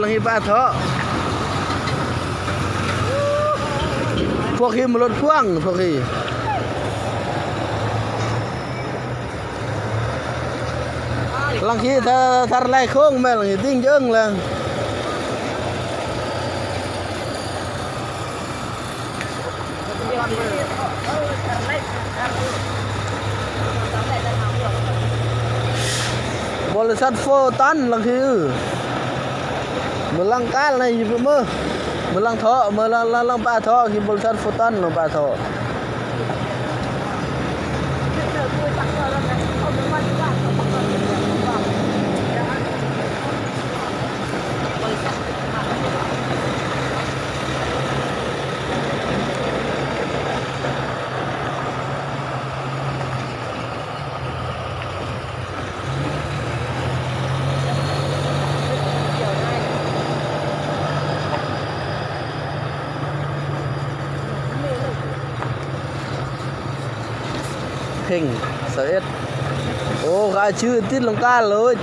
ລັງຮີປາເທາະ ພວກຂີ່ລົດພ່ວງ ພວກຂີ່ ລັງຄີ ທະ ທະລາຍໂຄ້ງແມ່ນ ລັງຄີຕິ່ງເຢິງແລ້ວ. ບໍລິສັດໂຟຕັນ ລັງຄື ເມືອງລັງການ ໃນຢູ່ເມືອງ ເມືອງລັງເທາະ ເມືອງລັງ ລັງ ລັງປາເທາະ ຄືບໍລິສັດໂຟຕັນ ລັງປາເທາະ. ເພັງ ຊາວເອັດ ໂອ້ ຂາຍຊື່ຕິດລັງການເລີຍ.